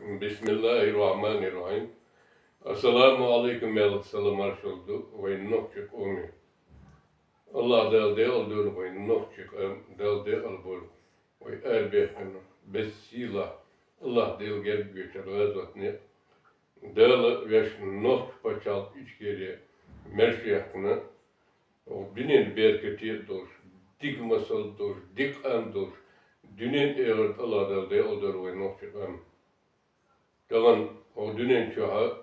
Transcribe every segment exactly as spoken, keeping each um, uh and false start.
Бисмиллахир-рахманир-рахим. Ассаламу алейкум, аьлла, салам-маршалла ду вайн нохчийн къоме. АллахӀ Дала декъала дойла вайн нохчийн къам, Дала декъала бойла вай арабаьхкача беса сийлахь, АллахӀ Дала герга веча гӀазотне. Дала вешта нохчийн паччахьалкхе Ичкери маьрша яьккхина, хӀокху дуьненна беркате а долуш, дика масал а долуш, дика къам а долуш, дуьненна, эхартан АллахӀ Дала декъала дойла вайн нохчийн къам. Тахана хӀокху дуьнен чохь,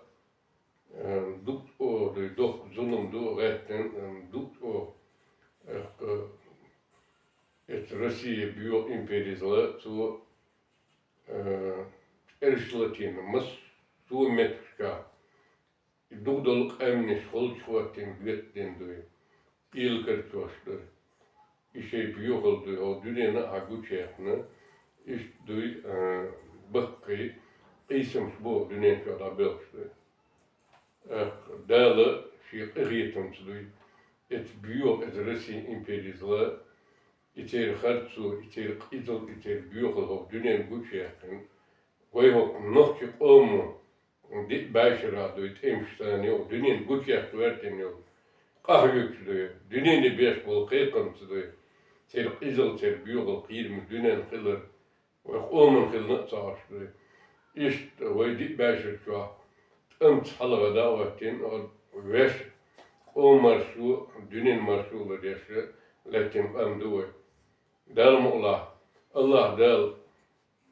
э, дукха чӀогӀа ду, доккха зулам ду гӀаьттина, э, дукха чӀогӀа, э, эцу Россин боьха империязло, цо, э, цӀераш латийна массо а меттигашкахь. И дукха долу къаьмнаш холчу хӀоттийна, гатдина дуй, ийла карчош дуй. И шайн боьхалла дуй, хӀокху дуьненна а гучуяьккхина, иштта дуй, а, баккхий, къийсамаш боху дуьнен чохь дӀабоьлхуш дуй. ТӀаккха Дала шен къинхетамца дуй, эцу боьха, эцу Россин империязло, и церан харцо, и церан къизалла, и церан боьхалла хӀокху дуьненна гучуяьккхина, вай хӀокху нохчийн къомо диъ бӀешарахь дуй, тӀемаш царна йо, дуьненна гучуяьккха гӀертина йолу къахьоьгуш дуй, дуьнене беш болу кхайкхамца дуй, церан къизалла, церан боьхалла кхераме дуьненна хилар, вай къоманна хилла а ца Ӏаш дуй. Иштта вай диъ бӀешар чохь тӀамца хьалха дӀа а хӀоттийна, вешан къоман маршо, дуьненан маршо ларъеш лаьттина къам ду вай. Дала мукъалахь, АллахӀ Дала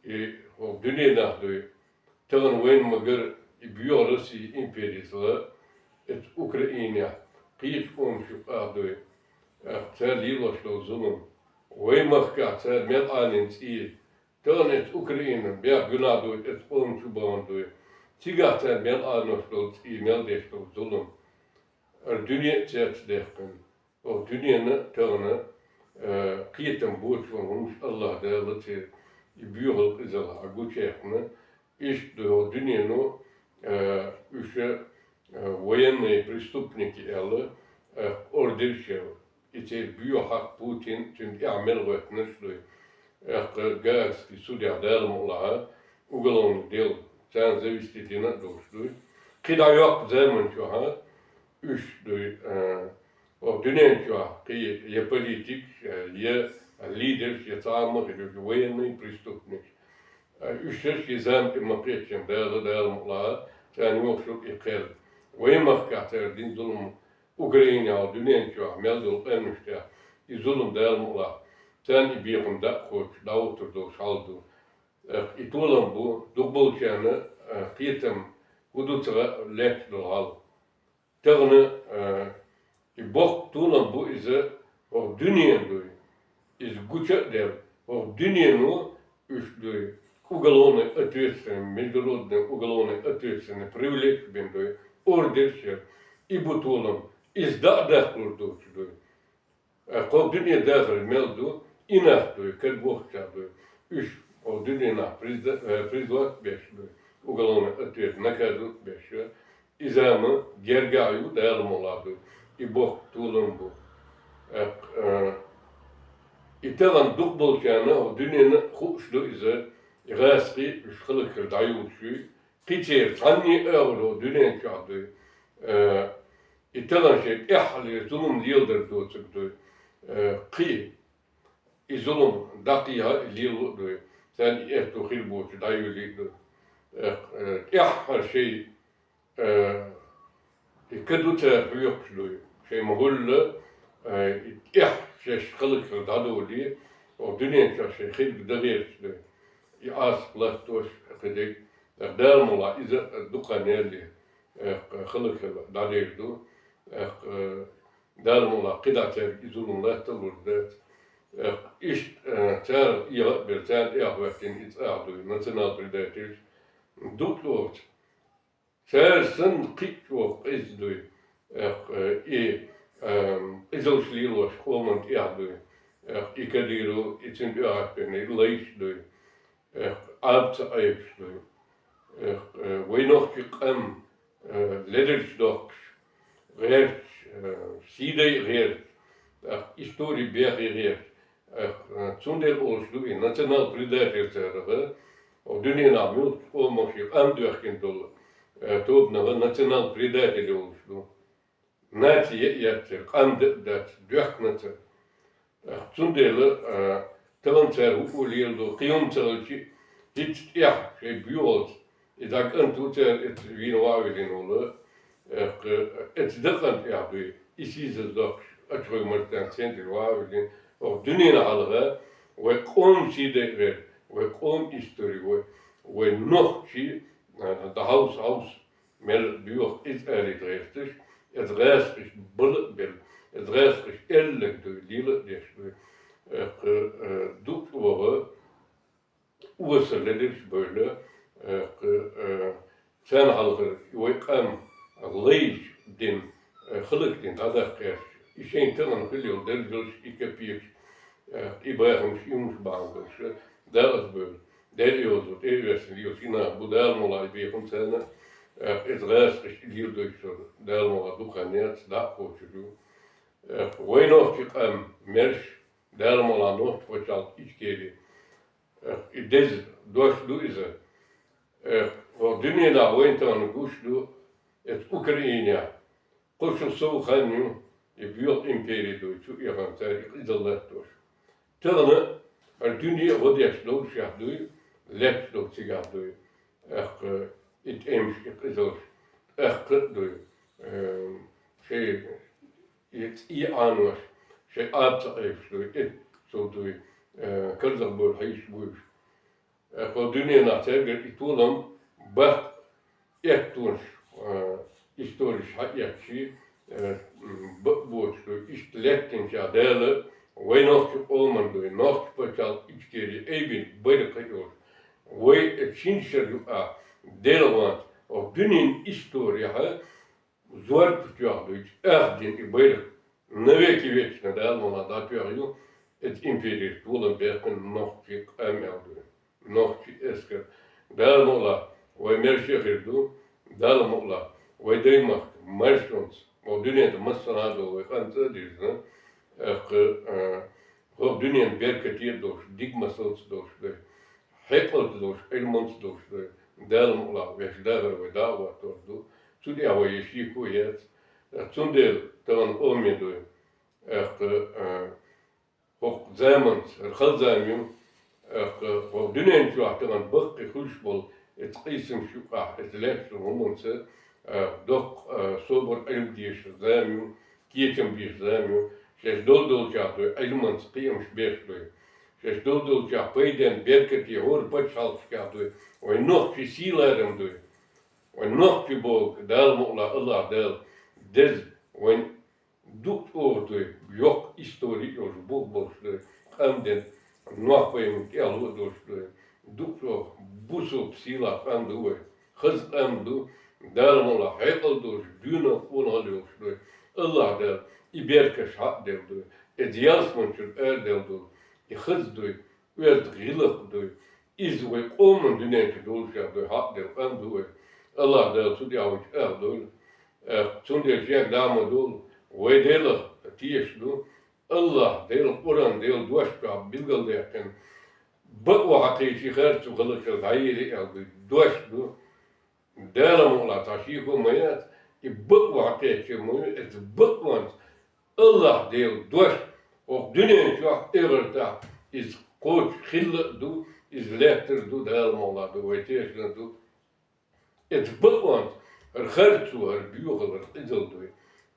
и хӀокху дуьненахь дуй, тахана вайна ма-гарра, и боьха Россин империязло, эцу Украинехь кхечу къомашна юкъахь дуй, тӀаккха цара лелош долу зулам, вай махкахь цара мел Ӏанийна цӀий, тахана эцу Украинан бехк гуьнахь дуй, эцу къоман чу бахана дуй, цигахь цара мел Ӏанош долу цӀий, мел деш долу зулам, хӀара дуьне а цецдаьккхина. ХӀокху дуьненна тахана, э, кхетам боцуш волу хӀумнаш АллахӀ Дала церан и боьхалла, къизалла гучуяьккхина. Иштта ду хӀокху дуьнено, э, уьш, э, военные преступники аьлла, э, ордерш ян, и церан боьха хьакъ Путин, цуьнан тӀаьхьа мел гӀоьттинарш дуй. ТӀаккха Гаагский судехь, Дала мукъалахь, уголовный дело царна завести дина а долуш дуй. КхидӀа йоккха заман чохь уьш дуй, а, хӀокху дуьнен чохь кхин я политикаш, а, я лидерш, я цхьа а ма хир, уьш военный преступникаш. А, уьш шаьш и зама тӀе ма кхеччина Дала, Дала мукъалахь, царна йохуш ю и кхел. Вай махкахь цара дина зулам, Украинехь, дуьнен чохь мел долу къаьмнаш тӀехь и зулам, Дала мукъалахь, царна и бекхам дӀа а кхочуш, дӀахӀуттур долуш хьал ду. ТӀаккха и толам бу, дукхахболчарна, а, кхетам хӀун ду ца хаьа лаьтташ долу хьал. Тахана, а, и боккха толам бу иза хӀокху дуьненан дуй. Иза гуча а делла, хӀокху дуьнено уьш дуй, уголовный ответственный, международный уголовный ответственный привлечь бина дуй, ордерш ян, и бу толам, иза дӀа а даккхалур доцуш дуй. Э, кху дуьне дахар мел ду, и нах дуй, кад вохча дуй. Уьш кху дуьненахь приза-, э, призвать беш дуй, уголовный ответ, наказывать беш. И зама гергахь ю, Дала мукъалахь дуй. И боккха толам бу. Э, э, и тахана дукхахболчарна хӀокху дуьненна хууш ду иза, и гӀазкхий уьш хӀаллакьхила дӀайолуш юй, кхин церан цхьанне а агӀор дуьнен чохь дуй. Э, и тахана шайн тӀаьххьале зулам леладар доцург дуй. Э, кхин и зулам дӀакхехьа а лело а дуй. Царна и аьтто хир боцуш дӀайолий а дуй. Э, э, тӀаьххьара шайн, э, и кад ду цара хьоькхуш дуй. Шайн ма-гӀулла, э, и тӀаьхьа шаьш хӀаллакьхила дӀадолий, хӀокху дуьнен чохь шайн хирг дан гӀерташ дуй. И Ӏазап латтош кхидерг, э, Дала мукъалахь, иза дукха нелли, э, хӀаллакьхила дӀадер ду. Э, э, Дала мукъалахь, кхидӀа цаьрга и зулам латта а лур дац. Э, иштта, э, цара эгӀа а бер, царна тӀехьа хӀоьттина и цӀа а дуй, национал-предательш. Дукха оцу цара санна кхин а чӀогӀа къиза дуй, э, и, э, къизаллаш лелош къоман тӀехь дуй, э, и Кадыров, и цуьнан тӀехьа хӀоьттина и лайш дуй, э, Ӏаба ца Ӏебаш дуй, э, э, вай нохчийн къам, э, ледарчу доккхуш гӀерташ, э, сий дай гӀерташ, э, истори бехий гӀерташ, э, э, цундела олуш ду и национал-предатель царах, О, дуьненахь муьлххачу къомах шен къам доьхкина долу, э, тобанах национал-предатель олуш ду. Наци яа яцара, къам дан а дац, доьхкина ца. Цундела, а, тахана цара хӀуъа леладо, кхин хӀума ца хилча, хӀинца тӀехь шайн боьхалц, и дӀа кӀант ву цара, эцца вийна ваха виллина волу, а, кху, эцца дакъана тӀехь дуй, и сийсаз доккхуш, Ачхой-Маьршанан центре ваха виллина, оха дуьненна хьалха, вай къоман сий дайа гӀерта, вай къоман истори, вай, вай нохчий, а, дӀахьовса, хьовса, мел боьха иза алийта гӀерташ, иза гӀазкхаша бала а белла, иза гӀазкхаша аьлларг дуй, лела а деш дуй. Э, кху, э, дукха ваха, осал ледирш а бевлла, э, кху, э, царна хьалхара вай къам лайча дина, э, хӀаллакдина дӀадаккха гӀерташ, и шайн тахана хила йолу даржаш, и капекаш, э, и бахамаш, и хӀумаш бахьана долуш, дакъазбевлла. Дела йозу, тӀе а ваьссина, лелаш и нах бу, Дала мукъ лахь, и бехам царна, э, иза гӀазкхаша и леладойтуш, Дала мукъ лахь, дукха хан яц, дӀа а кхочур ю. Э, вай нохчий къам, маьрша, Дала мукъ лахь, нохчийн пачхьалкх Ичкери. Э, и деза дош ду иза. Э, хӀокху дуьненахь вайна тахана гуш ду, эцца Украинехь, кху шо сов хан ю, и боьха импери дуй, цу эханца и къизалла латтош. Тахана хӀара дуьне а гӀо деш доллушехь дуй, лаьтташ долу цигахь дуй, тӀаккха и тӀемаш, и къизаллаш, тӀаккха а дуй, э, шайн и цӀий Ӏанош, шайн ада ца Ӏеваш дуй, эццул дуй, э, карзахбевлла хьийзаш буй уьш. Э, хӀокху дуьненахь цаьргара и толам баккха эттонаш, э, истореш хьаэцчи, э, м, бакъ боцуш ду, иштта лаьттинчохь Дала вай нохчийн къоман дуй, нохчийн пачхьалкх Ичкери айбина байракх а йолуш, вай шина шарахь юкъахь Делан гӀонца, хӀокху дуьненан исторехь зорбан тоьхна дуй, чӀагӀдина и байракх, навеки вечно Дала мукъ лахь дӀатоьхна ю, эцца имперера толам баьккхина нохчийн къам аьлла дуй. Нохчийн эскар. Дала мукъ лахь, вай маьрша хир ду, Дала мукъ лахь, вай даймахка маршонца, хӀокху дуьнен тӀе массанхьа а долу вай къам цӀа а дирзина, тӀаккха, а, хӀокху дуьненан беркате а долуш, дика масалца долуш дай, хьекъалца долуш, Ӏилманца долуш дай, Дала мукъ лахь, вешан дахар вай дӀа а хӀоттор ду, цу тӀехь вай шеко яц. Цундела тахана къоме дуй, тӀаккха, а, хӀокху заманца, хӀара хала зама ю, тӀаккха хӀокху дуьнен чохь тахана баккхий хуьлуш болу эцца къийсамаш юкъахь, эцца лаьтташ долу хӀуманца, а, доккха, а, собар, Ӏилма дезаш зама ю, кечам беш зама ю, шаьш долу долчохь дуй, Ӏилманца кхиамаш беш дуй. Шаьш долу долчохь пайденна, беркате хӀора пачхьалкхашкахь дуй, вайн нохчийн сий-ларам дуй. Вайн нохчий бохург, Дала мукъ лахь, АллахӀ Дала деза вайн дукха чӀогӀа дуй, йоккха истори а йолуш, бух болуш дуй, къам ден, Нохь-пайхамаран тӀаьхьало а долуш дуй, дукха чӀогӀа бусалба сийлахь къам ду вай, хаза къам ду, Дала мукъ лахь, хьекъал долуш, доьналла, къонахалла йолуш дуй. АллахӀ Дала и беркаташ хьаъ делла дуй, иза ялсаманчуьра араделла дуй, и хаза дуй, оьзда гӀиллакх дуй. Иза вай къоман дуьнен чу доллушехь дуй, хьаъ делла къам ду вай. АллахӀ Дала цу тӀехь вай чӀагӀдойла. Э, цундела шега дӀа ма долу, вай Делах тешаш ду. АллахӀ Делан Къуръан, Делан дош чохь билгалдаьккхина, бакъо хьакхечий, харцо хиларх дӀаели аьлла дуй, дош ду. Дала мукъ лахь, цхьа шеко ма яц, и бакъо хьакхечча ма ю, эцца бакъонца АллахӀ Делан дош хӀокху дуьнен чохь, эхартахь иза кхочуш хилла а ду, иза лаьттар а ду, Дала мукъ лахь, ду, вай тешна ду. Эцца бакъонца хӀара харцо, хӀара боьхалла, хӀара къизалла дуй.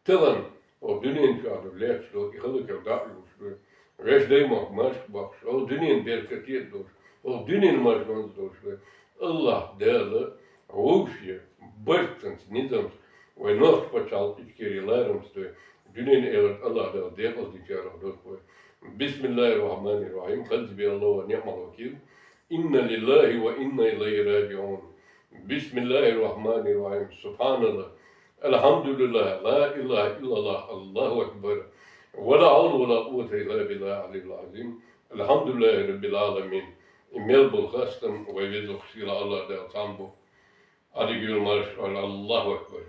Тахана хӀокху дуьнен чохь ду лаьтташ долу и хӀаллакьхила дӀа а луш дуй. Вешан даймахка марша бохуш, хӀокху дуьненан беркате а долуш, хӀокху дуьненан маршонца долуш дуй. АллахӀ Дала вовшийн барт санца, низамца вайн нохчийн пачхьалкх Ичкери ларамца дуй. Дуьненан, эхартан АллахӀ Дала декъалдинчарах дойла вай. بسم الله الرحمن الرحيم. حسبي الله ونعم الوكيل. إنا لله وإنا إليه راجعون. بسم الله الرحمن الرحيم. سبحان الله. الحمد لله. لا إله إلا الله. الله أكبر. ولا حول ولا قوة إلا بالله العلي العظيم. الحمد لله رب العالمين. И мел болу хастам вай Везачу Сийлахь АллахӀ Дала цхьаьна бу. Ӏадика йойла марша, Аллаху акбар.